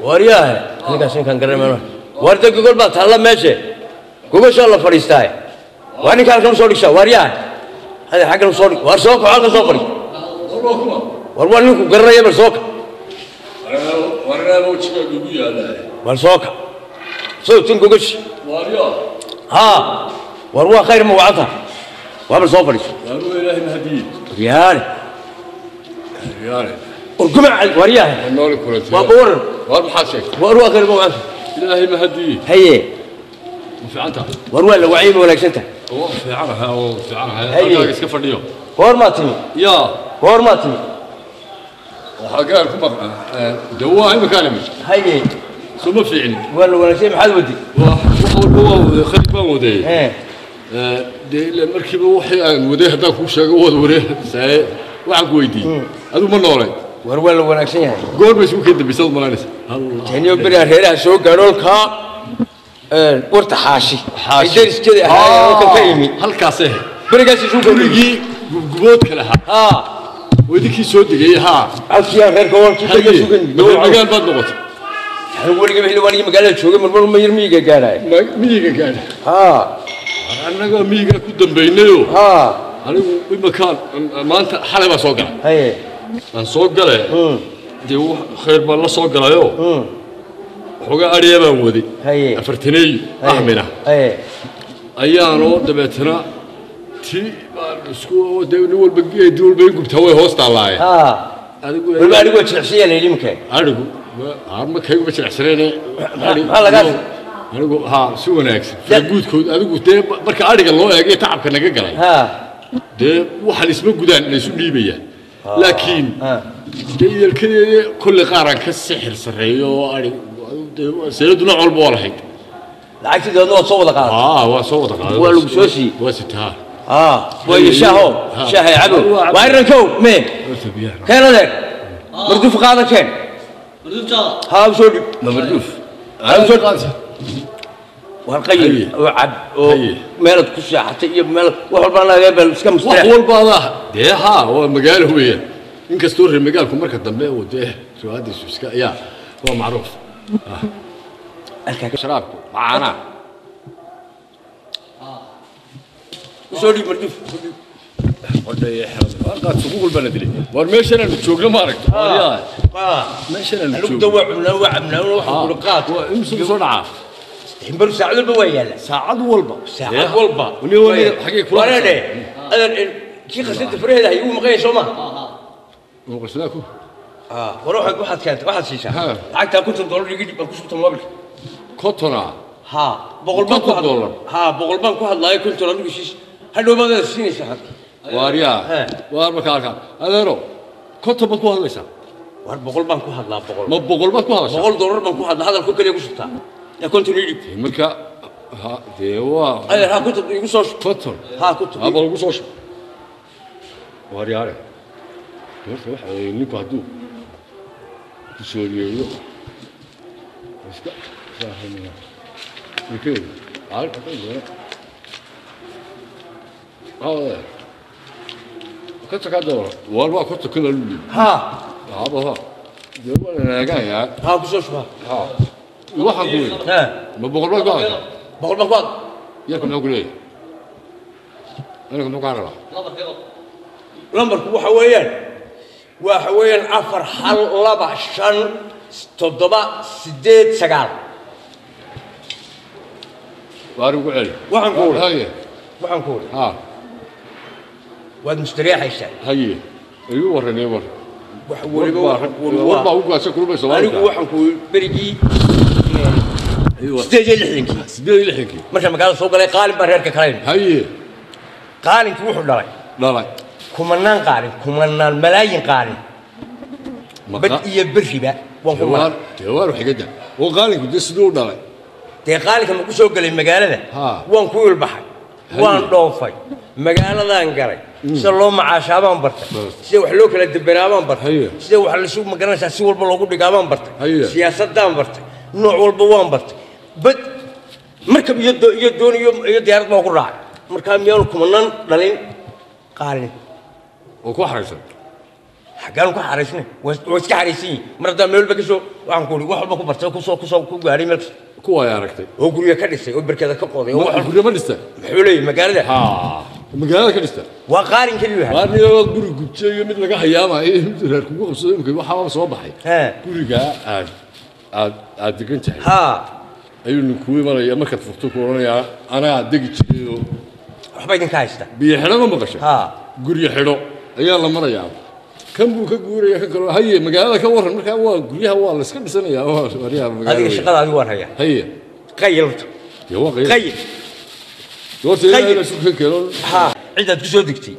Waryahay ninkaas ninkaan garanayno war deg gogol baa taalla meeshe gogashaa la fadhiistaa waa ninka halkan soo dhigshaa waryahay hade xaggan soo dhig war soo kaco halkan soo fadhiis war waa ninku garanaya bal soo kac war soo kac soo tin gogashi haa war waa khayr ma wacanta waa bal soo fadhiis yaale wargumac waryahay waa bawaran war maxaad sheegtay war waa khayr ma wacanta ilaahay mahadiye haye ma fiican tahay war waa la wacyi ma wanaagsan tahay oo fiicanahay oo fiicanahay halkaaga iska fadhiyo goor maa timi yaa goor maa timi waxaa gaar ku maqan dee waa iminkaan imid haye soo ma fiicni waa la wanaagsan maxaad wadi wax walba waa waday khayr baan waday dee ilaa markiiba wixii aan waday haddaan kuu sheego waad wareegsaaye waxaan ku weydiiyey adigu ma noolay war waa la wanaagsan yahay goor bay isugu keen dambaysad malaynaysa taniyo beri aan reeraha soo gaadhoolkaa warta xaashi ay deriskeeda ahaayeen halkan ka imi halkaasee berigaas isugu keen gurigii gubguboodka lahaa haa wadinkii soo degayey haa codkii reerka warkii berigaas isugu keen magaal baad noqotay anigu weligaba xilli waanigii magaalada joogay marmar ma yar miyiga gaadhaay miyiga gaadha haa annaga miyiga ku dambaynayoo haa anigu imakaan maanta xalay baa soo galay haye aan soo galay dee khayr baan la soo galayoo xoogaa adhiya baan waday haye afartaneeyo ahmina haye ayaanoo dabeetana ti baan isku dee nin walba geedi walba in gubtaa way hoos taallaaye haa adigu waliba adhigu waa jilicsan yahay ilimka adhigu ma kayguma jilicsanayne maxaa lagaa anigu haa si wanaagsan faraguudkood adigu dee marka adhiga loo eegay tacabka naga galay haa dee waxaan isma gudaan la isu dhiibayaa laakiin dee yelkadeeda kolley qaaraan ka sixir sarreeyo oo adhig seeladu nooc walba waa lahayd lacagtii doodna waad soo wada qaadatay aa waa soo wada qaaday waa lagu soo siiyey waa sitaa aa waayo shaaho shaahay cabo waa irankow mee keen adeer marduuf qaada keen haa soo dhib ma marduuf soo war qayil oo cab oo meelaad ku seexatay iyo meel wax walba naga bal iska mustareex wax walba adaa dee haa waa magaalo weeyaan inkastoo reer magaalku marka dambe uu dee su'aadiisu iska yaa waa macruuf sharaabku macaana soo dhib marduuf warqaad suuq walba la dilay war meeshan aanu joogno ma aragto meeshan aanu joogno waa cunaa waa cabnaa waxa ku qaad waa imsu soo dhacaa ximbar saacad walba waa yaala saacad walba saacad walba wani wani xagee kula wareede adan kii qasida faraheeda ay ugu maqan soo ma qasida ku war waxaad waxaad keentay waxaad siisaa lacagtaa $50 iga dhib baan ku shubta moobilka kontona haa boqol baan ku dollar haa boqol baan ku hadlaayo konton adigu siis hadhow baad siinaysaa hadda waaryaa waar marka halkaa adeero konton baad ku hadlaysaa war boqol baan ku hadlaa boqol ma boqol baad ku hadlashaa $100 baan ku hadlaa hadalku kaliya ku shubtaa yaa konton ii dhib marka ha dee waa adeer haa konton igu soo shub konton haa konton haa bal ugu soo shub waaryaare horta waxa ninku hadduu ku sooriyeeyo iska saaxiibnimo markee konton kaa dollar war waa konton kana luli haa haba ha dee waa la naagayaa haa ku soo shubaa haa waxaan ku leeyahay haa ma boqol baad ku hadashaa boqol baan ku hadla yarka muxuu ku leeyahay aniga muxuu kaa rabaa lambarku waxa weeyaan 4 1 2 5 7 8 9 waar ugu celi waxaan ku uri haye waxaan ku uri haa waad mustareexaysaa haye igu warran iyo warran wax waliba war baa ugu gaasha kulmay Soomaaliya anigu waxaan ku berigii 68 68 marka magaalada soo galay qaalin baan reerka kalayn haye qaalinkii wuxuu dhalay kumanaan qaalin kumanaan malaayin qaalin bad iyo beriba waan ku maray waar xigada oo qaalinku dee siduu dhalay dee qaalinka ma ku soo galay magaalada waan ku ilbaxay waan dhoofay magaaladan galay sida loo macaashaabaan bartay sida wax loo kala deberaabaan bartay sida wax la isugu magaranaysaa si walba loogu dhigaabaan bartay siyaasadaan bartay nooc walba waan bartay Bad markab iyo iyo doon iyo diyaarad baa ku raacay. Markaa miyaanu kumanaan dhalin qaalin oo ku xaraysan? Xaggaan ku xaraysnay, waa iska xaraysan yihin. Mar haddaa meel walba ka soo, waxaan ku uri wax walba ku bartay, kusoo ku gaadhay meel kasta, kuwa ay aragtay oo guryo ka dhisay oo berkada ka qoday oo wax guryo ma dhista. Muxuu leeyahay magaalada? Ha, magaalada ka dhista. Waa qaalin keliya yahay. Waarniyo guri gubtay iyo mid laga hayaamayo iyo mid reer kugu qabsaday. Imika waxaaba soo baxay guriga aad degan tahay ayuu ninku imanaya markaad furto ku odhanayaa anaa degi jiray oo waxba idinka haysta. Biyo xidho ma maqashay? Guryo xidho ayaa la marayaa, kan buu ka guuraya kan kaloo. Haye, magaalada ka warran. Markaa waa guryaha waa la iska dhisanayaa oo waryaha magaalada. Adiga shaqada adigu waan hayaa. Haye. Qayil horta. Dee waa qayl. Qayil. Horta ilaahay baa isu keeno. Cidaad ku soo degtay.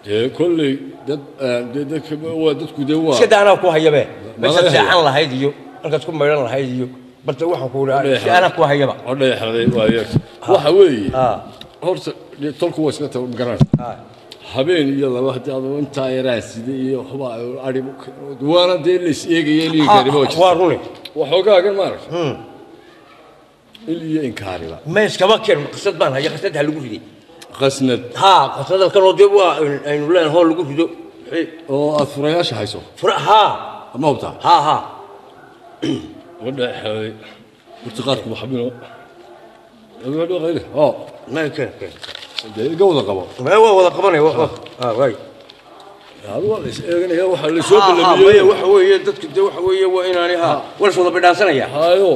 Dee kolley dad dee dadka waa dadku dee waa iska daa, anaa ku hayabe meeshaad seexan lahayd iyo halkaad ku maydhan lahayd iyo barta waxaan ku uri anaa ku hayaba. Oo dhagaxraday waa yeerta. Waxa weeye horta dee tolku waa iska tabar magaranaysa habeen iyo laba haddii adoo intaa yaraa sida iyo waxba adhi waana dee la is eegaya il iyo inkaariba waa jirta. Waa runi. Waxoogaagan maaragta il iyo inkaariba. Ma iskaba keen, qasad baan haya, qasad ha lagu riday. Qasnad? Qasad halkan oo dee waa aynu leenahay oo lagu rido. Oo aad furayaasha hayso? Fura. Ma hubtaa? Ha. Wadhaxay horta qaadku waxbino qayli oo ma keen keen. Dee iga wada qabo. Ma waa wada qabanaya waay. Adu waa la is eeganaya waxa la soo maya ballamiyey. Waxa weeye dadku dee waxa weeye waa inaani waa la wada bidhaansanaya. Hayo.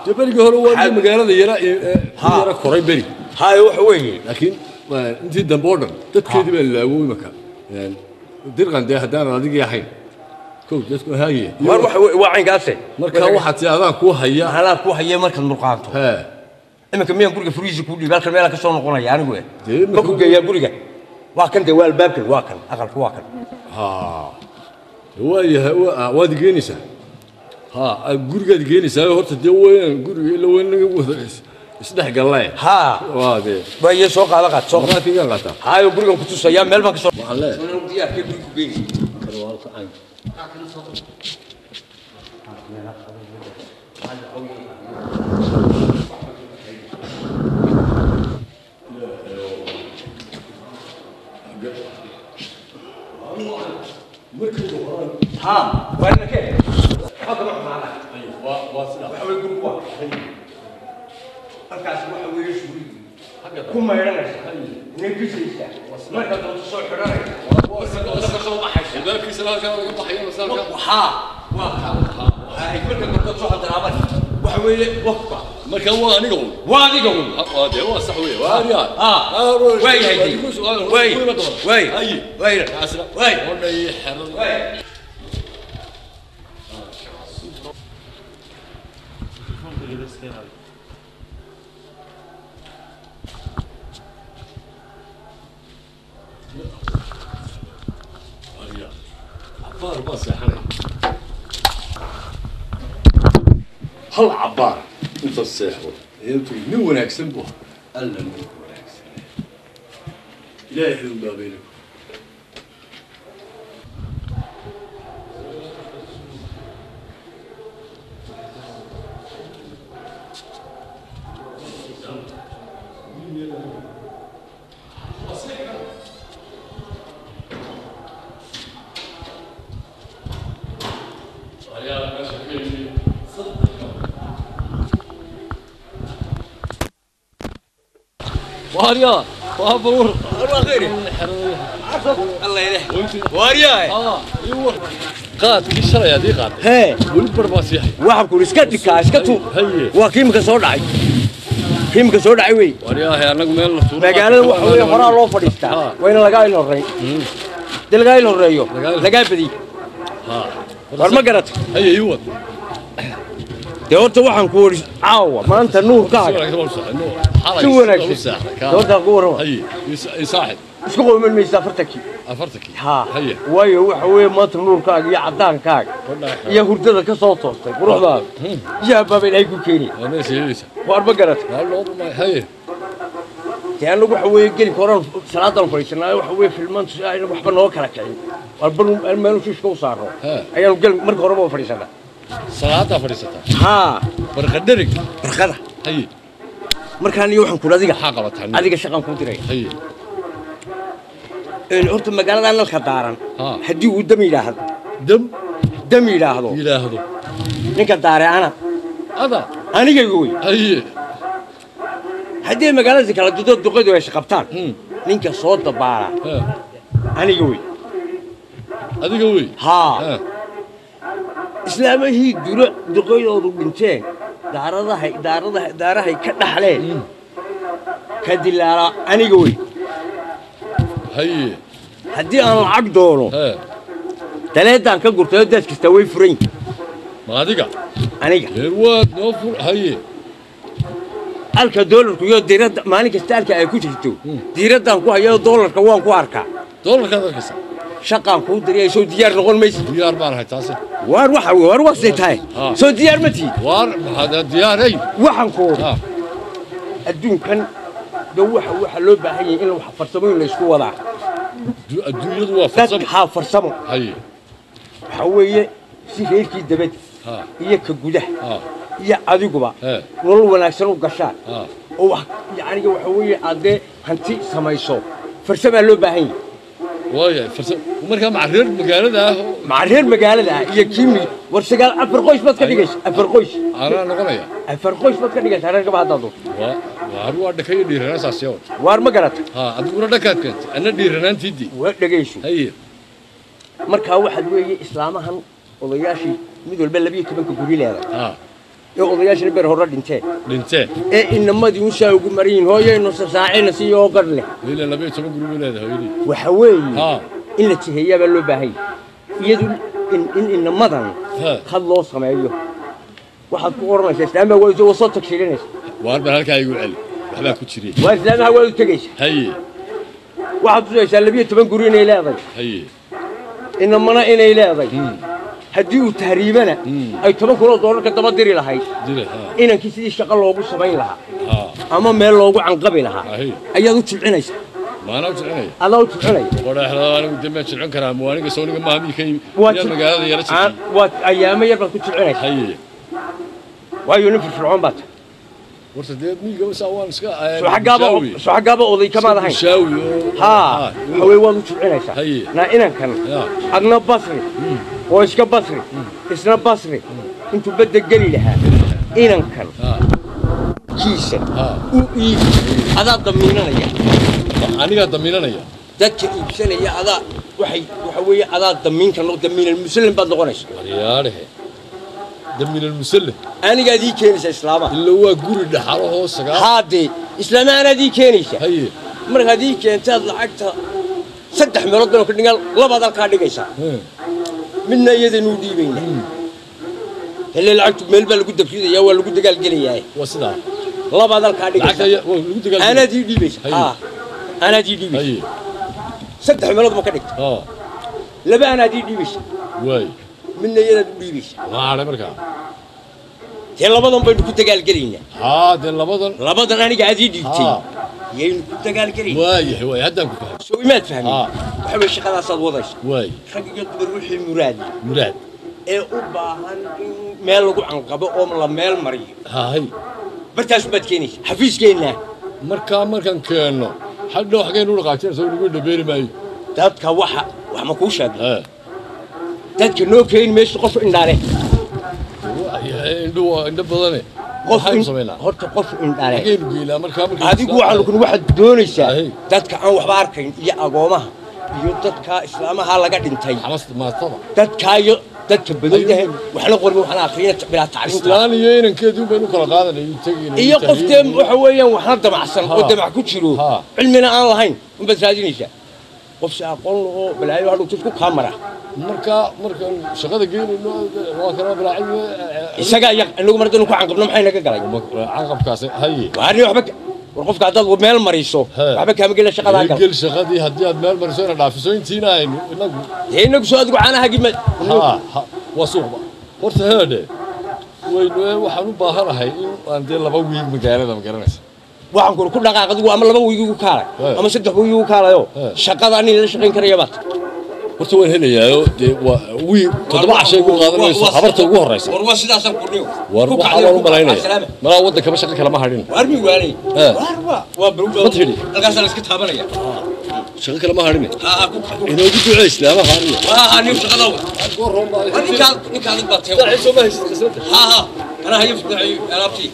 Dee berigii hore waa dee magaalada yara yara koray beri. Hayo, waxa weeye laakiin intii dambe oo dhan dadkeedii baa laawo imaka dirqan dee haddaanan adigii ahayn kow dadku haye. War waxa weeye waa caynkaase. Marka waxaad ti adaan kuu haya. Anaa ku haya markaad murqaanto. Hee. Iminka miyaan guriga furihiisa kuu dhiibay? Halkan meelaan ka soo noqonaya anigu Dee ma ku geeyaa guriga? Waa kan dee, waa albaabkan, waa kan aqalku, waa kan. Ha, waayahay, waad geenaysaa. Ha, gurigaad geenaysaa horta dee weyn guriga ila weyn naga wada isdhex gallae. Waa dee waa iyo soo qaada, qaad soo qaad. Maqaadkaygaan qaataa. Hayo, gurigan ku tusayaa, meel baan ka soo waxaan leeyahay diyaarkee guriga ku geynay. Kan waa halka cayn. Ha, waa ina keen, waxba kama xumaana. Waxa weeye gurigu waa halkaas, waxa weeye shuurigii ku maydhanaysa, nefisaysa, markaad doonto soo xidhanaysa, markaad doonto ka soo baxaysa. Albaabkiisana halkaa laga baxayo masaalka. Waxaa waa ka markaad doonto soo hadaraaban, waxa weeye wafka. Marka waa aniga un. Waa adiga un. Waa dee waa sax weeye, waa ariya. Waay yahay waay waay waay waay. Odhay xerada. Waay. Cabbaar baa seexanaya, hal cabbaar inta seexdo ayaan nin wanaagsan buu ahaa. Alla nin wanaagsan ilaahay un baa bayna. Waaryaa, waa balwar. Waa khayr. Allah ilaah waaryahay. Qaadkii shalay adii qaatay hee weli bar baa siixay. Waxaan ku iska dhikaa, iska tuur. Haye. Waa kiimika soo dhacay, kiimika soo dhacay wey. Waaryaahay, annagu meel la tuuro magaalada waxa weeye horaa loo fadhiistaa. Waa in lagaa il horreey dee, lagaa il horreeyo. Lagaa badiy. War ma garat? Haye, ii wad. Dee horta waxaan ku wari caawa maanta nuurkaaga si wanaagsan horta ku warrama. Haye, ii saaxib. Isku qooman maysa 40-kii. 40-kii? Ha. Haye. Waayo waxa weeye maanta nuurkaaga iyo caddaankaaga iyo hurdada ka soo toostay quruxdaada iyo baaba ilaahay ku keeni. Waa meesha helaysa. War ma garat? Waa loo dhumay. Haye. Dee anagu waxa weeye gelinka horaan salaadan fadhiisanaayo, waxa weeye filmaantu si ayna waxba noo kala kicin waar bal meelu shiishka u saarno ayaanu gelin, marka horeba waa fadhiisanaa. Salaadaa fadhiisataa? Haa. Barqa dherig. Barqada. Haye. Markaan iyo waxaan ku adiga maxaa qabataa? Adiga shaqan ku diray. Haye. Een horta magaalada nalka daaran. Haddii uu dam yiraahdo. Dam yiraahdo. Yiraahdo. Ninka daare ana. Ada. Aniga gooy. Haye. Haddii magaalada kala dudo duqadu ay shaqabtaan. Ninka soo dabaara. Aniga wey. Adiga wey. Ha. Islaamahii duro duqaydoodu dhinteen daaradahay daaradahay daarahay ka dhaxleen ka dilaala aniga wey. Haye. Haddii aan lacag doono taleedaan ka gurtay daad kasta way furan. Ma adiga? Aniga. Waad noo fur. Haye. Alka doolarku iyo diiradda maalin kasta alka ay ku jirto diiraddan ku hayo doolarka waan ku arkaa. Doolarka arkaysa. Shaqaan kuu diriyay soo diyaar noqon maysid. Diyaar baan ahay taasi. Waar waxa waar wasay tahay. Soo diyaar ma tiid. Waar maxaad diyaaray? Waxaan ku adduunkan waxa loo baahan yahay in wax farsamo la isku wadaa. Adduunyadu waa farsamo. Dadka farsamo. Haye. Waxa weeye si reerkii dabad iyo ka gudaha iyo adiguba nolol wanaagsan u gashaan oo wax yacni waxa weeye aad hanti samayso farsamo loo baahan yahay. Waaya farsamo marka maca reer magaalada ah maca reer magaalada ah iyo kimi war sagaal afar qoys baad ka dhigaysa afar qoys ana noqonaya afar qoys baad ka dhigaysa reerka ba hadda waa waar waa dhakay dhiiranaa saasiyo waar ma garata ha adiguna dhakaad keentay ana dhiiranaantiidii waa dhagayso haye marka waxaad weeye islaamahan odayaashii mid walba 12 guri leedahay ha ee odayaashii beer hore dhinteen ee inamadii u soo ugu mariin hooyayno saacina si oo gar leh ila 12 guri leedahay hooyadii waxa weeye in la tiheeyaa baa loo baahan yahay iyadu in inamadan khad loo sameeyo waxaad ku oranaysaa islaamaha waa soo tagsiirinaysa waar bal halkaa igu celi waxbaa ku jiray waa islaamaha waa u tegaysa haye waxaad tusaysaa 12 guri inay leedahay haye inamana inay leedahay haddii uu tahriibana ay 10,000 doolar ka daba diri lahayd inankii sidii shaqo loogu samayn lahaa ama meel loogu canqabi lahaa ayaad u jilcinaysaa maana u jilcinaya adaa u jilcinaya wadaxda anigu dee maan jilcin karaa muwaaniga sawniga maamii ka yimi magaalada yara jilcin waa ayaamo yar baad ku jilcinaysaa haye waayo nin firfircoon baad tahay warta dee miyiga saa waan iska soo xaggaaba oday kamaad ahayn shaawi haa hawee waad u jilcinaysaa naa inankan adna basri oo iska basri isna basri intuu badda geli lahaa inankan kiisa u iibi adaa damiinanaya anigaa damiinanaya dadka iibsanaya adaa waxay waxa weeye adaa damiinka noq damiinal muslim baad noqonaysa waryaadhehe damiinal muslim anigaad ii keenaysa islaamaha illa waa guri dhaxalahoo sagaal haadee islaamaha anaad ii keenaysa haye markaad ii keentaad lacagta 3 meelood baan ka dhigaa labaad halkaa dhigaysaa midna iyadanu u dhiibayna hele lacagtu meel baa lagu dabridaya waa lagu dagaal gelayaa waa sidaa labaad halkaa dhigaysa anaad ii dhiibaysa anaad ii dhiibaysa 3 meelood ma ka dhigta laba anaad ii dhiibaysa waay midna iyadaad u dhiibaysa maale markaa dee labadan baynu ku dagaal gelaynaa haa dee labadan aniga aad ii dhiibtay yaynu ku dagaal gelaynaa waayahay waay haddaan ku fahmay soo imaad fahmin waxa weeye shaqadaasaad wadaysa waay rag iyo dumar wixii muraad muraad ee u baahan in meel lagu canqabo oo la meel mariyo haay bartaas baad keenaysa xafiiskeenna markaa markaan keenno hadhow xaggaynu u dhaqaajinaysa nagu dhabeeri maayo dadka waxa wax ma kuu sheegay dadka noo keeni mayso qof indhaale indhu waa indho badane qof horta qof indhaale xaggaynu geynaa markaa markaa adigu waxaan kun waxaad doonaysaa dadka aan waxba arkayn iyo agoomaha iyo dadka islaamaha laga dhintay maatada dadka iyo dadka badowdaha waxna qorin waxna akhriyana bilaa tacliin islaan iyo inankeedu baynu kala qaadanay tagayna iyo qoftee waxa weeyaan waxna damacsan oo damac ku jiro cilmina aan lahayn un baad raadinaysaa qof si aqoon lahoo balaayo hadhow dadku kaa mara marka markaan shaqada geynayno waa kana bilaa cilmi isaga inagu mar haddaynu ku canqabno maxay naga galay canqabkaas haye waarni waxba war qofka haddaad meel mariso waxba kaama gelin shaqadaa gal gel shaqadii haddii aad meel mariso inaad dhaafiso intiina aynu inagu dee inagu soo adigu caanahaagii ma waa suuqba horta heedhe waynu waxaan u baahanahay in aan dee 2 wiig magaalada ma garanaysa waxaan ku dhaqaaq adigu ama 2 wiig igu kaalay ama 3 wiig igu kaalayo shaqada nin la shaqayn karaya baad Horta waan helayaayo dee waa wii 7 cashay ku qaadanayso habarta ugu horreysa. War waa sidaasaan ku dhigo. War waxaa waan u malaynaya malaa waddankaba shaqo kale ma hadhin. Waar mi waalay waar waa ma tidhi halkaasaa la iska taabanaya. Shaqo kale ma hadhin. Inoogu ducee islaamaha aniga. Waa nin shaqada wa ninkaa ninka adag baa teew. Soo ma haysid khasnada. Ha anaa hayo alaabtii.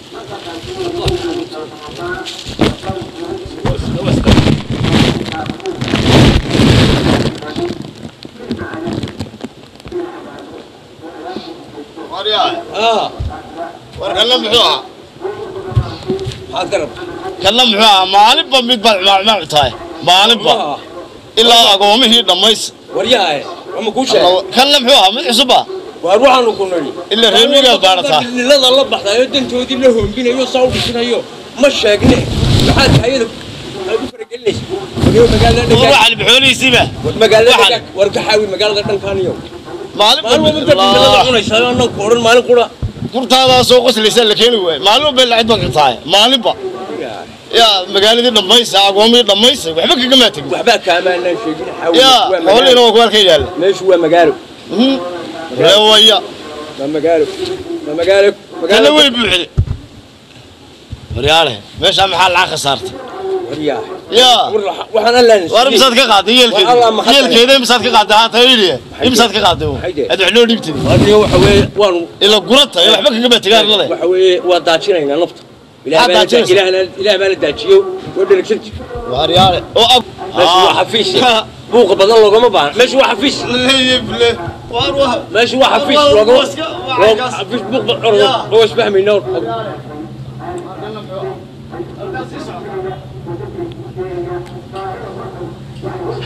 War kana muxuu ahaa? Maxaad ka rabtaa? Kana muxuu ahaa? Maalinba mid baad cumaacumaa tahay maalinba ilaa agoomihii dhammays. Waryahay ma kuu sheegay kana muxuu ahaa? Mid cusub ah. Waar waxaanu ku nidhi ilaa reer miyigaad baarataa lilada la baxdayo dantoodii la hoombinayo saa u dhisinayo ma sheegne. Maxaad hayada ay u faragelinaysa wariyo magaalada dhanka war xoolihiisiiba war magaalada war ka xaawi magaalada dhankaaniyo maalin maalin lilada cunaysa annagu ku odhan maalin qura kurtaadaa soo qoslaysa la keeni waayo. Maalin ba lacag baan qirtaay maalinba yaa magaaladii dhammaysa agoomihii dhammaysa waxba kagama tegin. Waxbaa kaamaanaan sheegin xaawi. Yaa xoolihiina waa ku halkan yaalla. Meeshu waa magaalo. Reewaya waa magaalo waa magaalo kana way buuxday. Waryaale meeshaa maxaa lacag khasaartay? Waryahay yaa waxaan allaan war misaad ka qaaday yeelkeeda yeelkeeda misaad ka qaaday haata yidhi misaad ka qaaday aad wax loo dhiibtay. Warniyo waxa weeye waanu ila gurata waxba kagama tegaan lale. Waxa weeye waa daajinaynaa nafta. Ilaah baana daajiyo waa dheragsanti. Waryaale oo meeshu waa xafiis buuqa badan loogama baahna. Meeshu waa xafiis meeshu waa xafiis loogama xafiis buuq oo isfahmayna.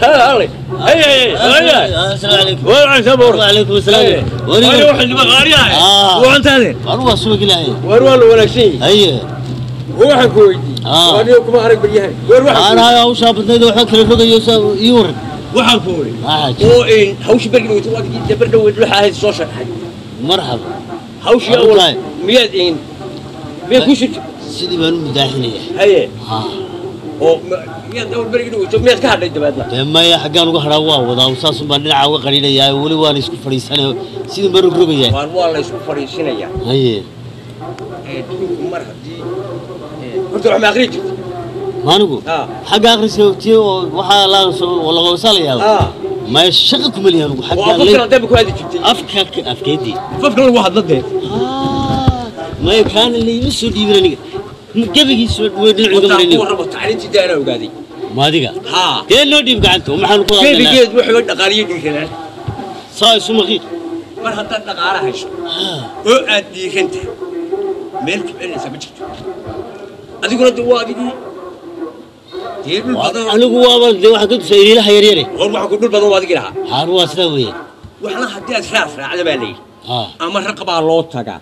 هلا هي هي هي السلام عليكم. وعليكم وعليكم السلام. وين واحد بغاريا وانت هذا والله سوق ilaahay war waa la wanaagsan yahay. Haye waxaan ku weydiiyey aniga kuma arag baryahan. War waxaan ana hawsha badnayd waxa kala rogayo ii war waxaan ku weydiiyey oo in hawsha bargi dhaweyta waad dabar dhaweyd waxa ahayd soo sharxay. Marhaba hawshii awal miyaad in miyaad ku shirtay sidii baan u mudaaxinaya. Haye oo miyaad awal bargi dhaweyto miyaad ka hadhay dabaadna? Dee maya xaggaan uga hadhaa waa wadaa saasun baan dhinaca uga qarinayaa weli waan isku fadhiisanaya sidii baan rogrogayaa. Waar waa la isku fadhiisinayaa. Haye dhulku mar haddii horta wax ma akhriyi jirta maanigu xagga akhriska tiyo waxaa la lagoosaa la yaaba maya shaqa kuma lihi anigu. Xagga afka hadaba ku hadli jirtay afka afkeedii afka lagu hadla dee maya kaana layma soo dhiibin aniga gebigiisa way dhinacu uga marin. Warrabo tacliintii daana ogaaday maadiga dee loo dhiib gacanta maxaanu ku hadlaynaa gebigeed wuxuu dhaqaaliyo dhiiranaan saa isu maqiiq. Mar haddaad dhaqaala hayso oo aad dhiiran tahay meel ku celinaysa ma jirto. Adiguna de waa adigii dee dhul badan anigu waaba dee waxaan ka tusay iliilaha yaryare. War waxaan ku dhul badan waa adigii lahaa. Haar waa sidaa weeye. Waxna haddii aad raad raacda baa layidhi ama raq baa loo tagaa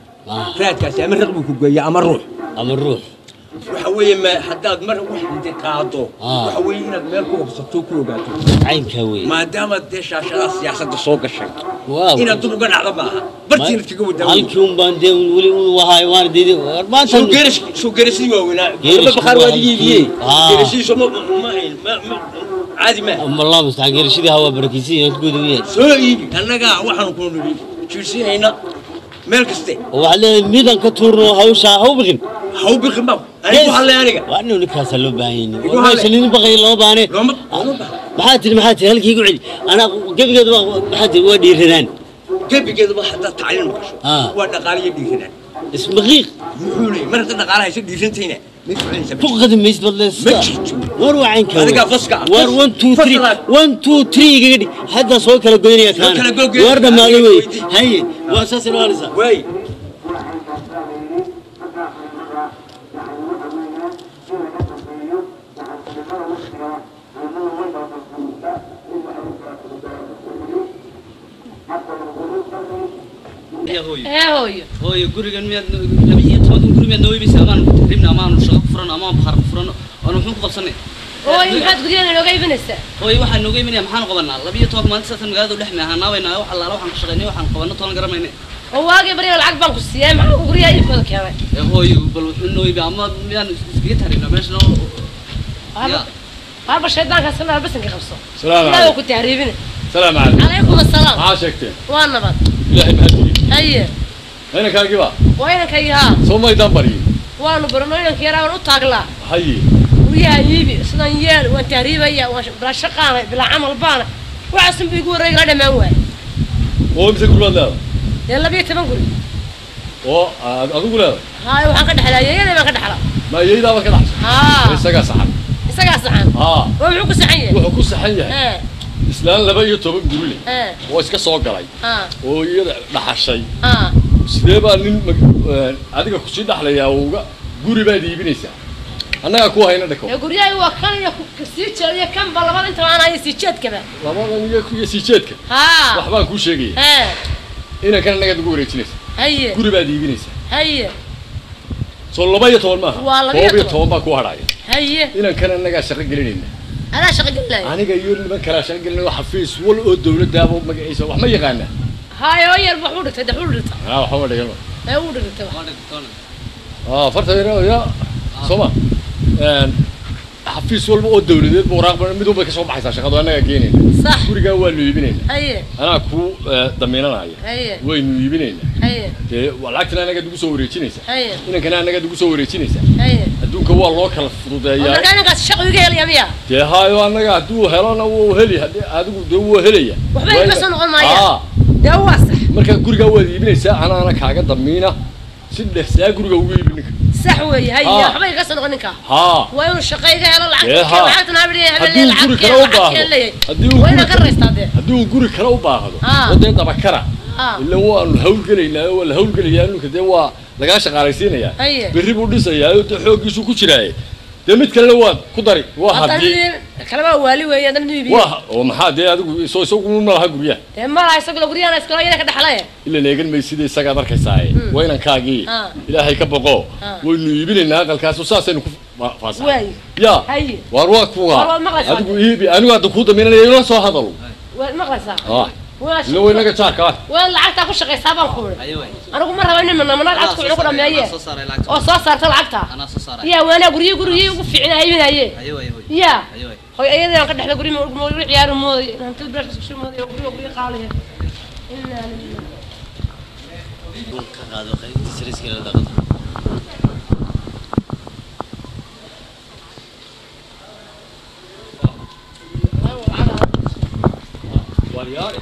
raadkaasi ama raq buu ku geeyaa ama ruux ama ruux. Waxa weeye ma haddaad mar wax inta qaado waxa weeye inaad meel ku hubsato ku ogaato caynkaa weeye. Maadaama dee shaashadaha siyaasadda soo gashay inaad dub uga dhacdo maaha bartiina kaga wadaa halkii un baan dee weli un wahaay waan diiday maanta. Soo geerashadii waaweynaa laba bakhaar waa adiga iibiyey geerashadii soo ma caadi ma Allah mustacaan geerashadii hawaa barakiisay guud u yahay. Soo iibi annaga waxaanu ku nidhi jiirsiinayna meel kaste. Waxaad leedahay midaan ka tuurno hawshaa ha u biqin ha u biqin ba anigu hadlay aniga waa inuu ninkaasaa loo baahan yahay meesha nin baqay loo baahne. Maxaa tiri maxaa tiri halkii igu celi anaa gebigeedu maxaa tiri waa dhiiranaan gebigeeduba haddaad tacliin maqasho waa dhaqaaliyo dhiiranaan ismaqiiq muxuu leeyahay mar haddaad dhaqaala hayso dhiirantayna mid ku celinaysa ku qadi maysid bad lees ma jirto. War waa caynka adigaa faska war 1 2 3 1 2 3 igaga dhig hadda soo kala goynaya kaana war dhammaaday wey. Haye waa saas inoo halisa way. Hooyo hooyo gurigan miyaad 12 guri miyaad noo iibisay amaanu ribna amaanu shaqo ku furan amaanu bakhaar ku furan oonu muxuu ku qabsanay? Hooyo maxaad guryahan inooga iibinaysaa? Hooyo waxaan nooga iibinaya maxaanu qabanaa 12 maalinta saasan magaalada u dhex meehanaabaynaa wax allaala waxaan ka shaqaynay waxaan qabanno toona garamayne. Oo waagii baryo lacag baan ku siiyay maxaa guryaha iibkooda keenay? Hooyo bal wuxuu noo iibi ama miyaan iskaga tahriibnaa meesha? Waarba shaydaankaas kana albasanka qabso. Ilaahay ku tahriibina. السلام عليكم. عليكم السلام. maxaa sheegteen? Waa nabad. Ilaahay mahadiyey. Haye. Inankaagiba Waa inankaygaa. Soo maydaan baryin? Waanu barno, inanka yaraa waan u taaglaa. Haye. Guryaha iibi, sidan yeel, waan tahriibaya, waan bilaa shaqaanay, bilaa camal baana. Waxaasun buu igu wareegi la dhammaan waay. Oo mise guri baad leedahay? Dee 12 guri. Oo aad adigu leedahay? Haye, waxaan ka dhexlaa yeeyaday baan ka dhexlaa. Ma iyaydaaba ka dhaxshay? Haa. Isagaa saxan. Isagaa saxan. Haa. Oo muxuu ku saxan yahay? Wuxuu ku saxan yahay Ee. Islaan 12 guri leh Ee. oo iska soo galay Haa. oo iyada dhaxashay. Haa. Sidee baa nin adiga kusii dhaxlayaa oo uga guri baad iibinaysaa? Annagaa ku hayna dhako. Ee guryaha waa kan iyo ku sii jeed iyo kan ba labada inta aan hayo sii jeedkaba. Labadan iyo kuyo sii jeedka. Haa. Wax baan kuu sheegaya. Ee. Inankan annaga ugu wareejinaysa. Haye. Guri baad iibinaysaa. Haye. Soo 12 maaha? Waa 12. 12 baa ku hadhaya. Haye. Inankan annagaa shaqo gelinayna. Anaa shaqo gelinaya. Aniga iyo niman kalaa shaqo gelinaya oo xafiis wal oo dawladdaaba magaciisa wax ma yaqaana. Haye, oo yar wuxuu dhigtay, wuxuu dhigtay. Haa, waxa ma dhigan. Ee uu dhigtay. Farta yar ya soo ma. Xafiis walba oo dawladeed buu waraaq mid walba ka soo baxaysaa shaqadu annagaa keenayna. Sax. Gurigaa waa nu iibinaynaa. Haye. Anaa kuu damiinanaya. Haye. Waynu iibinaynaa. Haye. Dee lacagtana annaga ugu soo wareejinaysaa. Haye. Inankana annaga ugu soo wareejinaysaa. Haye. Adduunka waa loo kala fududeeyaa. Marka inankaas shaqo iga helaya miya? Dee haayo, annaga hadduu helona wuu heli, haddii adigu dee wuu helaya. Waxba igama soo noqon maaya. Haa. Dee waa sax. Marka gurigaa waad iibinaysaa, anaana kaaga damiina si dhexsaa guriga ugu iibin ninka. Sax weeye. Haye, Haa. waxba iga soo noqon ninka. Haa. Waa inuu shaqo iga helo Dee lacag. haa. Lacagtana habeen habeen Haddii uu lacag guri keen, kale u lacag baahdo. keen leeyahay. Haddii uu Waa guri inaan ka raystaa dee. Haddii uu guri kale u baahdo Haa. oo dee dabakara. Haa. Ila waanu hawlgelaynaa, waa la hawlgelayaa ninka, dee waa lagaa shaqaalaysiinayaa. Haye. Berri buu dhisayaa oo dee xooggiisu ku jiraaye. Dee mid kalena waad ku dari. Waa haddii Haddana kaleba waali weeye, haddana inuu iibiyo. Waa oo maxaa dee adigu soo isagu ma laha guryaha. Dee ma laha isagu guryahan iskala iyada ka dhaxlay. Ila eegan maysid isagaad arkaysaa. Waa inankaagii. Haa. Ilaahay ka boqo. Haa. Waynu iibinaynaa aqalkaas oo saasaynu ku faasaxnay. Waay. Ya. Haye. Waar waa kuwa. Waar waad maqlaysaa. Adigu iibi, anigu hadda kuu damiinanayo ila soo hadalo. Waad maqlaysaa. Ah. Waa Ila way naga jaarka ah. Waa lacagta ku shaqaysaa baan ku uri. Haye waay. Anigu ma rabo in mana lacagta ku Anaa dhameeye. soo saaray lacagta. Oo soo saarta lacagta. Anaa soo saaray. Ya waana guryo guryo ugu fiicnaa iibinaye. Haye waay hooy. Ya. Haye waay. Hoy ayadana ka dhaxla guryo ma ugu ciyaar mooday. Hanti bilaash isku shil mooday guryo guryo qaaliye. Inna lillahi. Ka qaado qaybta sariiska la dhaqdo. Waar yaare.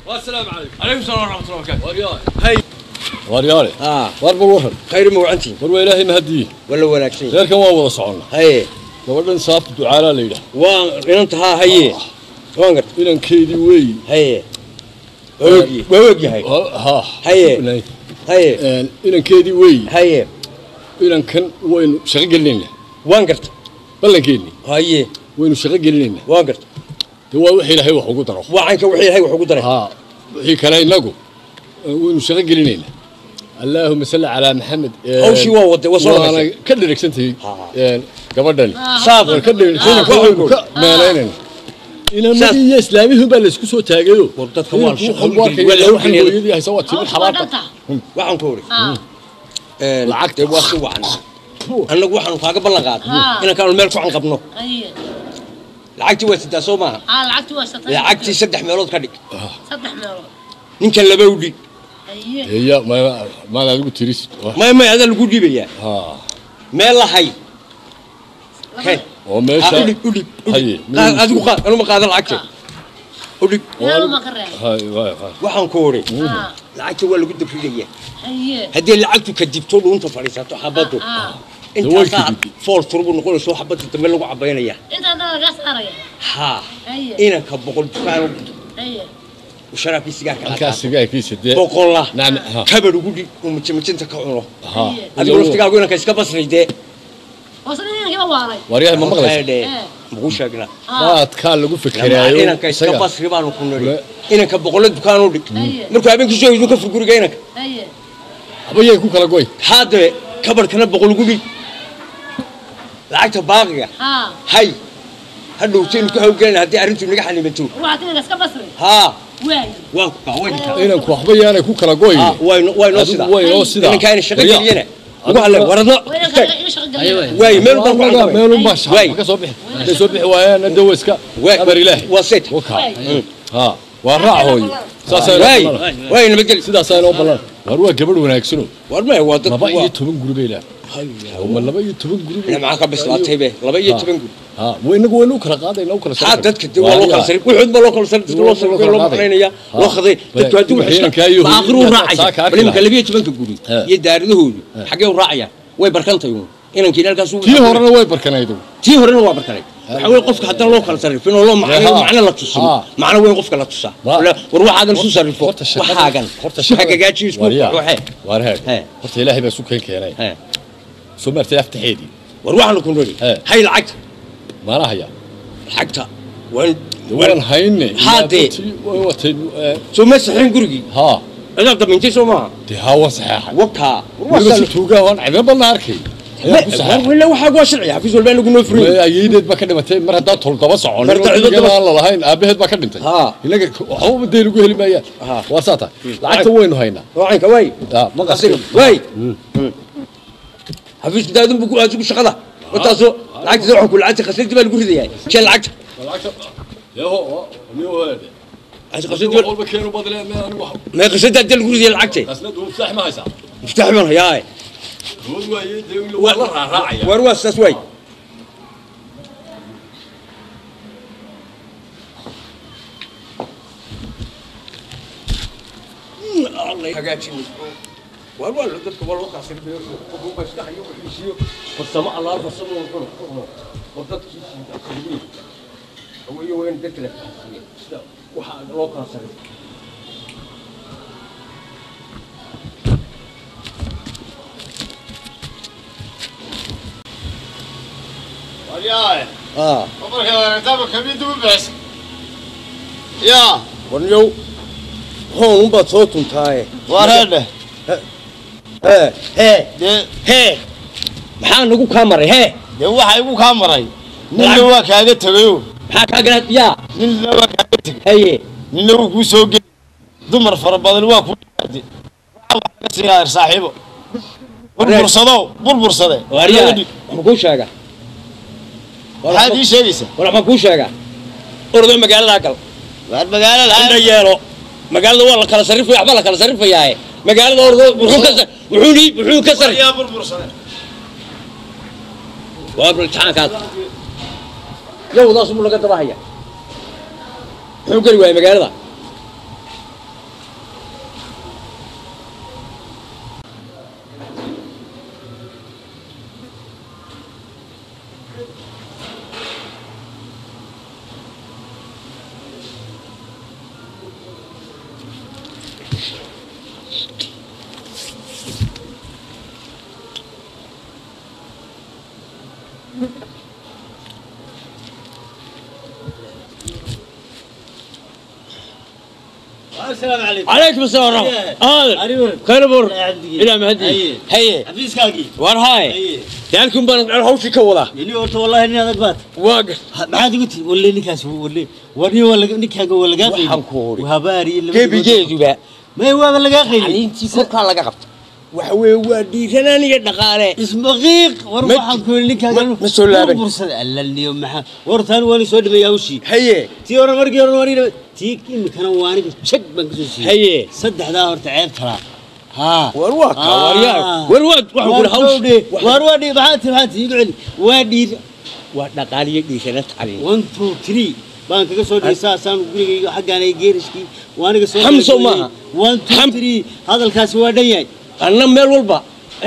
والسلام عليكم. عليكم السلام ورحمة الله وبركاته. Waar yaare. Hay. Waar yaare. haa. Waar bal waran. Khayr ma wacantiin? War waa Ilaahay mahadiye. Wala wanaagsan. Reerkan waa wada soconnaa. Haye. Gabadhan saabta ducaalaa la yidhaah. Waan inanta haa haye. Waan gartay. Inankeedii weeyi. Haye. Waa ogyahay. Waa ogyahay. Haa. Haye. Haye. Inankeedii weeyi. Haye. Inankan waynu shaqo gelinaynaa. Waan gartay. Ballankeennii. Haye. Waynu shaqo gelinaynaa. Waan gartay. Dee waa wixii Ilaahay wax ugu daro. Wacanka wixii Ilaahay wax ugu daray. Haa. Wixii kale innagu waynu shaqo gelinaynaa. Allaahumma salli calaa Maxamed. Hawshii waa waday, waa soo Waana dhamaysay. ka dheregsantahay Haa. gabadhani. Saaf. Waan ka dheregsantahay, Haa. waynu ka meelaynayna. Inamadii iyo islaamihii baa la isku soo taagayo. War dadka waa la shaqo Waxaan gelin, waa la waxaan hawlgelin. hooyadii haysa waa timir Hawshu waa xabaabta. dhanta. Waxaan ku uri. Haa. Lacagta waa si wacan. Annagu waxaanu kaaga ballan qaadnay Haa. inankaanu meel ku canqabno. Haye. Lacagtii waa sidaa soo maaha? Haa, lacagtu waa saddex. Lacagtii 3 meelood ka dhig. 3 meelood. Ninkan laba u dhig. Haye. Eeya ma maad adigu tirisid. May adaa lagu dhiibayaa. Haa. Meel la hay. Keen. Oo meesha. Ha, u dhig, u dhig, u dhig. Haye. Qaad, adigu qaad, anuma qaadan lacagta. U dhig. Meel ma ka reebay. Hay waay waay. Waxaan ku uri. Haa. Lacagta waa lagu dabridayaa. Haye. Haddii lacagtu ka dibto dhuunta fadhiisato xabaddu. Haa. Intaasaa fool turbu noqonayso xabadda dambe lagu cabaynaya. Inta hadda laga saaraya. Haa. Haye. Inanka 100 dukaan Haye. u sharaabkii sigaarka la Halkaas qaato. sigaarkiisa dee. 100 Nacam, haa. kabar ugu dhig uu mijimijinta ka cuno. Haa. Adigu laftigaagu inanka iska basray dee. Oo sidii inankii ba waalay. Waaryahay ma maqlaysaa? Haye, muxuu sheegnaa? Maadkaa lagu fikeraayo. Inanka iska isaga. basri baanu ku nidhi. Inanka 100 dukaan u dhig. Haye. Markuu habeenkii soo hoydo ka fur guriga inanka. Haye. Waxba yay ku kala goy. Haddee kabarkana 100 ugu dhig. Lacagta baaqiga. Haa. Hay. Hadhowtaynu ku hawlgelinaa haddii arrintu naga xanimato. Waxaad inanka iska basri. Haa. Waay. Waan ku kaa, waan kaa. Inanku waxba yaanay ku kala goy. Haa, waynoo Adigu sidaa. waynoo sidaa. Inanka ayna shaqo Waryaa. geliyana. Ugu halle waradno. Waay meel baan ku Anaga meel un baa shaqo ka soo bixi. Hadday soo bixi waayaan dawa iska amar ilaahi. Waa set. Waka. Ha, waa raac hooyo. Saasaa inoo Waay ballan. waay nabadgel. Sidaasaa inoo ballan. War waa gabadh wanaagsanoo. War ma waa dadku 12 guri bay leedahay. Ma 12 guri bay. Maxaa ka bislaatay be 12 guri. Ha, inagu waynu u kala qaadaynaa, u kala haa dadka dee waa loo kala sarif, wuxuud baa loo kala sarif, dadka loo sarif, loo maqnaynaya, loo khaday dadku haddii wax Ciidanka iyo ma aakhiru hooyada raacaya saaka arki bal imika lahaa. 12 guri iyo daaradahoodu xaggee u raacayaan? Way barkantay uun inankiina halkaas Tii horena way barkanaydu. Tii horena waa barkanay. Waxa weeye qofka haddaan loo kala sarrifin oo loo macnayn, macno la tusin, macno weyn qofka la tusaa. War waxaagan isu sarrifo, waxaagan horta isku hagagaajiyo, isku waxee. Waar heeg. Horta Ilaahay baa isu keen keenay. Soo martay aftaxeedii. War waxaanu ku nidhi hay lacagta maana haya lacagta waan waan hayne. Haadee. Watay soo ma saxin gurigii? Ha, cidaad damintay soo maaha? Dee haa, waan saxeexay. Wakaa. Weliba si tuugaa waan cidlo badna arkay ayaan ku saxeexay. Wala waxaa waa sharci xafiis walba inagu noo furin. Ayeedeed baa ka dhimatay mar haddaan tol daba soconin Mar haddaan cido daba- aan la lahayn aabaheed baa ka dhintay. Inaga waxba dee lagu heli maayaan. Waa saa tahay, lacagta waynu haynaa. Wacanka waay. Ma qasbi. Waay xafiisku daadun buu ku aasugu shaqada wataasoo lacagta waxaan ku lacagta khasnadii baa lagu ridayaa jee lacagta. Yaho niyo heede. Lacagta khasnadii baa walba keenu badle ma anigu wax ma khasnadii hadii lagu ridaya lacagta. Khasnadu muftax ma haysaa? Muftax baan hayaa. Dood waaye dee waa la raaraacaya. War waa sidaas waay. Allah hagaajin war waa dadka waa loo kaasirbayo, qofku baa iska hayo wixiisiyo farsamo allaah farsamo wuxuu oo dadkiisii asliyiin haweeye waa in dadka la fahansiiyo sida waxa loo kala sarifo. Waryaay. Ah. Markaad aragtaaba kabiinta u bixis. Yaa. Warniyow hoon unbaad soo tuntaaye. Waar heedhe. Hee Hee. Dee hee maxaa nagu kaa maray hee? Dee waxa igu kaa maray. Ninna waa kaaga tegayo. Maxaa kaa gala yaa? Ninna waa kaaga tegay. Haye. Ninna wuu kuu soo geli. Dumar fara badan waa kuu yimaade. Waxa wax laga siinaa saaxiibo. Burbursado, burbursade. Waaryaa, waxaan kuu sheegaa. Maxaad ii sheegaysaa? War waxaan kuu sheegaa, ordo magaalada gal. Waar magaalada indha yeelo, magaalada waa la kala sarrifaya, waxbaa la kala sarrifayaaye magaalada ordo. Wuxuu ka wuxuu ni wuxuu ka sarrif Yaa burbursade. Waa bal imtixaankaas yowdaas muu laga daba haya. Muxuu geli waayay magaalada? السلام عليكم. عليكم السلام ورحمة الله. هذا خير بور إلى مهدي هي xafiiskaagii. War haay daalkun baan hawshii ka wadaa. Ini horta wallahi nin adag baad. Waaga maxaad igu tiri walle ninkaas walle warni waa laga ninkaaga waa lagaa qayliyey. Waxaan ku uri habaari gebigeeduba may waaba lagaa qayliyey. Caliintii korkaa laga qabta waxa weeye waa dhiiranaan iyo dhaqaale ismaqiiq. War waxaan ku yidhi ninkaaga ma soo laaban. Burbursada allaliyo maxaa wartaan waan soo dhimay hawshii. Haye. Tii hore markii hore waan tii imikana waa aniga jag baan kasoo siiyey. Haye. Saddexdaa horta ceeb talaa ها war waa ka waryaa war waa waxaan ku hawsh war waa dhii maxaa tiri maxaa tiri igu celi waa dhiir waa dhaqaaliyo dhiirana tacliin. 1 2 3 baan kaga soo dhigay saasaan gurigayga xaggaan ay geerishkii waa aniga soo Xamso maaha. 1 2 3 hadalkaasi waa dhan yahay. Anna meel walba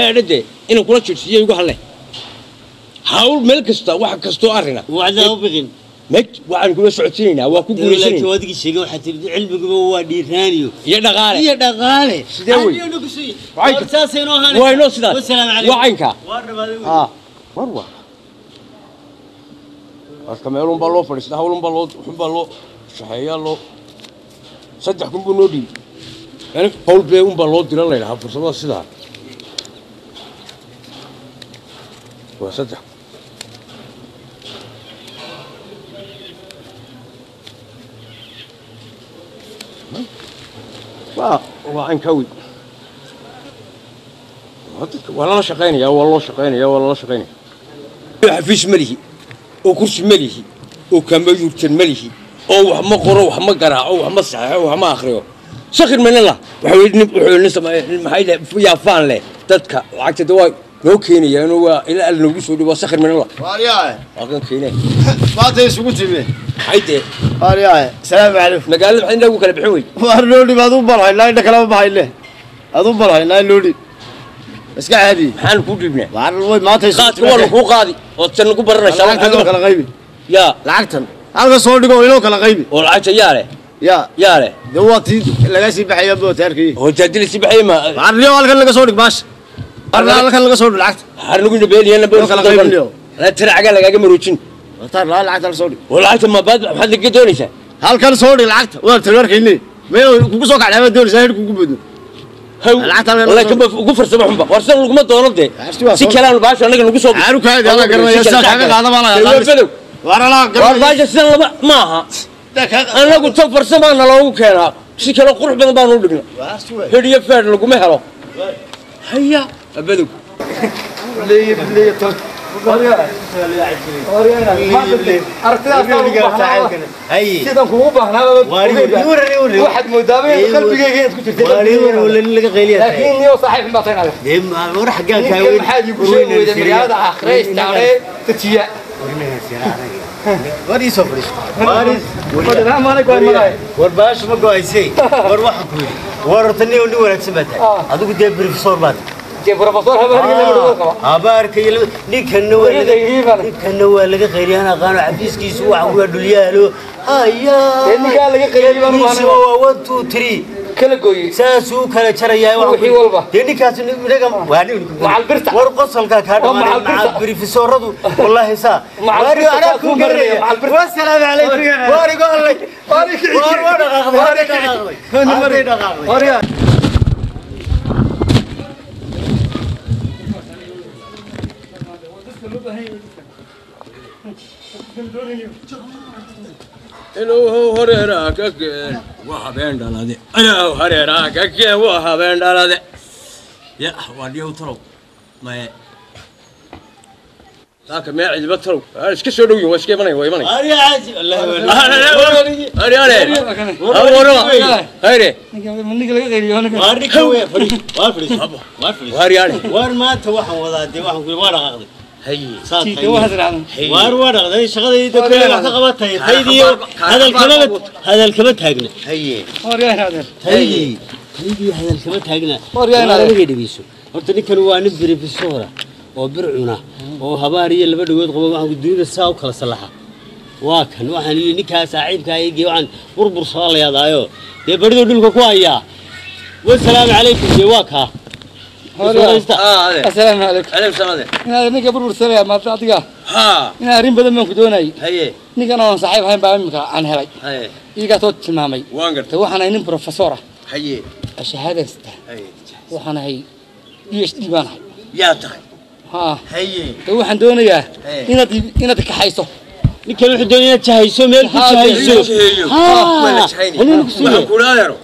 ee dhade inaan kula jirsiiyo igu halle hawl meel kasta wax kastoo arrina wacdaa u biqin meg waxaan kula socodsiinaynaa waa ku laakiin guulaysanayna. Wadigii sheegay waxaa tiri cilmiguba waa dhiiraaniyo iyo dhaqaale iyo dhaqaale. Sidee wey? Adiyo nagu sii. Wacaynka. War saasay inoo ahaanaysaa. Waa inoo sidaas. Wassalaamu calaykum. Wacaynka. Waa dhamaaday wey. Haa war waa marka meelun baa loo fadhiistaa, hawlun baa loo wuxun baa loo shaxeeyaa loo 3000 buu noo dhiibay yani hawl bee un baa loo diran la yidhahaa fursadada sidaa waa 3. Waa waa cankawi. Waa lala shaqaynaya, waa loo shaqaynaya, waa lala shaqaynaya. Xafiis ma lihi oo kursi ma lihi oo kambayuutar ma lihi oo wax ma qoro, wax ma garaaco, wax ma saxeexo, wax ma akhriyo. Sakhir manala waxa weeye nin wuxuu nin sameeyay maxay leh yaa faan leh dadka lacagta de waa noo keenaya inuu waa ilaa al noogu soo dhibo sakhir manala. Waaryahay. Waa kan keenay. Maanta isugu timi. Maxay dee? Waaryahay. Salaamu calaykum. Magaalada maxay inagu kala bixin wey? Waar loo dhib aduu barhaynaa, indha kalama bahayle. Aduu barhaynaa loo dhib. Iska caadi. Maxaan kuu dhiibnaa? Waar way maanta isugu qaadka waa lagu qaadi oo tan lagu baranaysaa. Lacagtan loo kala qaybi. Yaa lacagtan halka soo dhigo inoo kala qaybi. Oo lacagta yaa leh? Yaa yaa leh? Dee waa tii laga sii baxaya bootaarkii. Oo jaadili sii baxaya ma? Waar niyo halkan laga soo dhig baasha. Waar halkan laga soo dhig lacagta. Har nagu dhabeeliyana Loo kala qaybi. La tira caga lagaaga maroojin. Watar la lacagta la soo dhig. Oo lacagta ma baad maxaad laga doonaysaa? Halkan soo dhig lacagta. Waa tareerkaynay. Meel kugu soo kacday ma doonaysaa heer kugu badno. Wallahi kama ugu farsamo xunba. War san laguma doono dee. Si kale aan baasha anaga nagu soo Aaru kaadi ala garanaya saa kaaga qaada baa la qaada. War ala garanaya. War baasha sidan lama maaha. Anagu tan farsamaana loogu keenaa. Si kale qurux badan baan u dhignaa. Hediyo feer laguma helo. Haya abadow. Leey leey tan. Sidan kugu baahnaa waxaad moodaa qalbigayga inaad ku jirtay, laakiin niyo saaxiib baa tahay. Maxaad iigu sheegi weyday magaalada aakhire istaaree tajiya? War baash ma go'aysay. War waxaan ku yidhi, war horta nin nin wanaagsan baa tahay adigu, dee professor baa tahay. Professor habaarka lama dhawo qaba. Habaarka iyo ninkanna waa laga, ninkanna waa laga qayriyaan aqaano xafiiskiisu waxa waa dhulyaalo. Haya ninkaa laga qayriyay baan u baahnaa. Waa 1 2 3 kala gooyay, saasuu kala jarayaa wixii walba. Dee ninkaas inaga waa nin macal birta. War qosolka kaa dhamaanay macal professoradu wallahi saa waari anaa ku garanaya. Wassalaamu calaykum. Waar igu hadlay, waar waa dhaqaaqday, waar dhaqaaqday, waar dhaqaaqday. Ilaahow hareeraha ka keen waa habeen dhalade. Ilaahow hareeraha ka keen waa habeen dhalade. Ya waa dhiyow talow maye saaka mee cidiba talow waa iska soo dhow yihin, waa iska imanaya, waa imanaya. Ari ari warama hayre ninka laga qayliyo. Waar ninka wey fadhi, waar fadhiis, waar fadhiis. Waar yaale waar maanta waxaan wadaa dee waxaan ku waa dhaqaaqday. Haye waar waa dhaqday shaqadayda kale wax ka qabatay taydiyo hadal kama, hadal kama taagna. Haye taydii, taydii hadal kama taagna. Aniga dhegeyso horta, ninkan waa nin brofesora oo bir cuna oo habaar iyo laba dhagood qabo, waxaan dunida saa u kala sallaxa. Waa kan waxaan yidhi ninkaa saaxiibkaa eegay, waxaan burbur soo layaadaayo dee baridoo dhulka ku hayaa. Wasalaamu calaykum. Dee waa kaa. Asalaamu calaykum. Calaykum salaam. Inaad ninka burbursanaya maanta adiga. Ha inaa arrin badan baan ku doonayay. Haye ninkan oon saaxiib ahayn baa imika aan helay. Haye iigaasoo tilmaamay. Waan gartay. Waxaan ahay nin professor ah. Haye shahaada sita. Haye waxaan ahay PhD baan ahay. Yaa tahay? Ha haye de waxaan doonayaa inaad kaxayso. Ninkan wuxuu doonaya inaad jahayso, meel ku jahayso. Waxaan kula adeero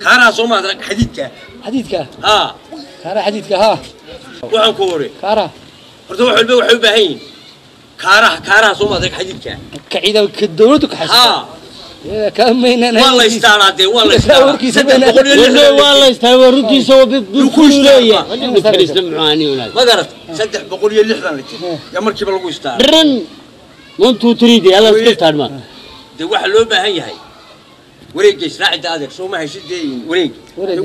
kaaraa soo maad xadiidka. Xadiidka? Ha kaara xadiidka. Ha waxaan ku ori kaara horta wax walba waxay u baahan yihiin kaaraha. Kaaraha soo maad xadiidka ka ciida ka dawladdu kaxayso. Ha waa la istaaraa dee, waa la istaaraa. Waa la istaaraa, waa runtiisa, waa ku leeyahay ninkan mucaani wanaag ma garat. 360 litir yaa markiiba lagu istaaraa dhan 1 2 3 dee alla iska istaarma. Dee waxaa loo baahan yahay wareegga israacida adeer soo ma haysid dee wareeg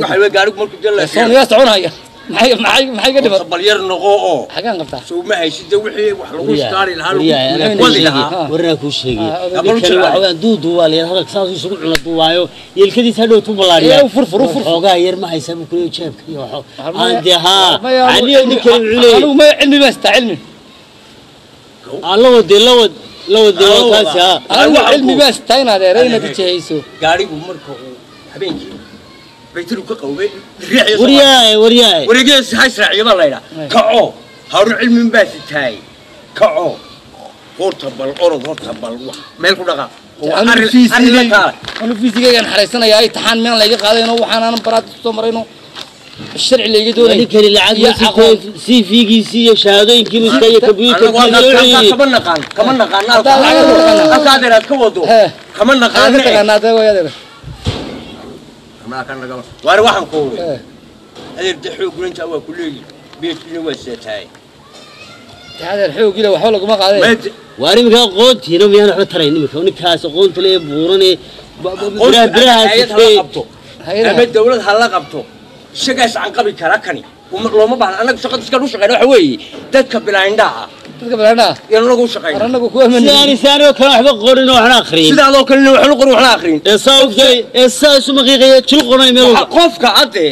waxa loo gaarigu markuu dee la soon yaa soconaya. Maxay maxay maxay ka dhiman? Bal yar noqo oo xagaan qabtaa soo ma haysid dee wixii wax lagu istaari lahaa, lagu wadi lahaa. Warna ku sheegay ninkan waxa weeyaan duudu waa la hadalka saas isugu cuna duwaayo yeelkadiisa hadhow tu balaariya. Fur fur fur xoogaa yar ma haysa buu kuleeyahay jeebka iyo waxa aan dee ha aniyo ninkan wuxuu leeyahay anigu ma cilmi ma staa cilmi aan la wadi, la wad, la wadi waa kaasi. Ha anigu cilmi ma staa inaad inaad jahayso. Gaarigu marka uu habeenkii baytiru ka qawbay waryaay waryaay wareegyada ha israaciyo baa la yidhaa. Kaco haru cilmin baa sitaay, kaco horta bal orod horta bal wax meel ku dhaqaaq anu fiisigaygaan xaraysanayaa imtixaan miyaan layga qaadayno waxaan aanan baraad soo marayno. Sharci la iga doonay. Ninkani lacag ma sito, CV-giisii iyo shahaadooyinkiibu iska iyo computerkiisa. Kama naqaan, kama naqaan halka adeer aad ka wado, kama naqaan. Ka taqaanaa dee way adeer. Waar waxaan ku uri adeer, de xoog inta waa ku leeyihi, beedkiina waa seetaay. Adeer xoogila waxba laguma qaaday. Waar iminka aqoontiina miyaan waxba tarayn iminka ninkaas aqoonta le buuran ee biraha hay'ad hala qabto ama dawlad hala qabto, isagaas aan qabi kara. Kani looma baahna. Annaga shaqada iskaan u shaqeyna waxa weeye dadka bilaa indhaha. Dadka bilaa indhaha iyo anagu u shaqeyna. Annagu kuwa ma sidaani sidaani oo kale waxba qorin oo waxna akhriyin. Sidaadoo kalena waxna qorin waxna akhriyin. Ee saa u galay ee saa isu maqiiqaya jil qoray meel walba. Qofka adde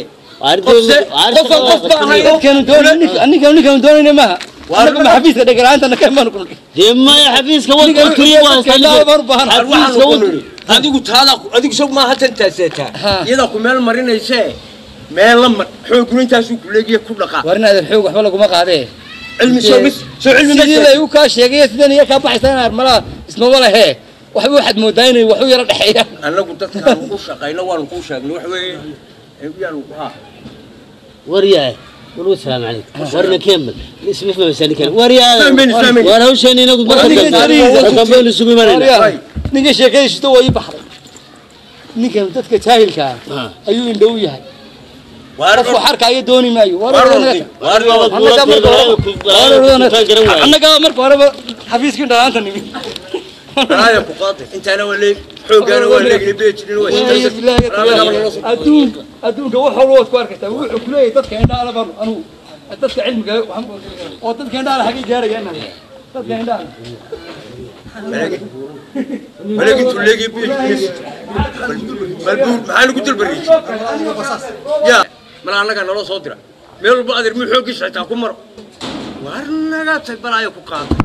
qof ba ahay. Dadkeenu doonay ninkan doonayna maaha. Annagu ma xafiiska dhegalaanta na keen baanu ku dee maya, xafiiska wadka keliya waa xafiiska wad. Adigu taada adigu soo maaha tan taaseetaa iyada ku meel marinaysee meel la mar xooguna intaasuu ku leegiye ku dhaqaa. War in adeer xoog waxba laguma qaadee. Cilmi soo mis soo cilmi sidii la igu kaa sheegay sidan iyo kaa baxaysa inaan malaha ismaba lehe waxba waxaad moodaa inay wax u yaro dhexeeyaan. Annagu dadkaan u shaqayno waanu kuu sheegnay wax weeye yaanu ha. Waryahay war, wasalaamu calaykum. Warna keenba isma fahmaysaa ninkan. Waryahay war, hawsheena inagu marka dambe isugu imanayna. Ninka sheekadiisa waa ii baxday. Ninkan dadka jaahilka ah ayuu indhow yahay. Qof wax arkaayo dooni maayo. Annaga marka horeba xafiiskii dhalaanta nimi. Balaayo ku qaaday intaana waa leeg xooggaana waa leegni beejina waa adduunka adduunka wax walba waad ku arkaysaa. Wuxuu ku leeyahay dadka indhaha la baro anugu dadka cilmiga oo dadka indhaha la xagee gaarayaan dadka indhaha. Waleeg intuu leegi beejina balbuur maxaa lagu dulbariijay ya mala annagaa naloo soo dira meel walba adeer muu xooggiisa xitaa ku maro. War naga tag, balaayo ku qaaday.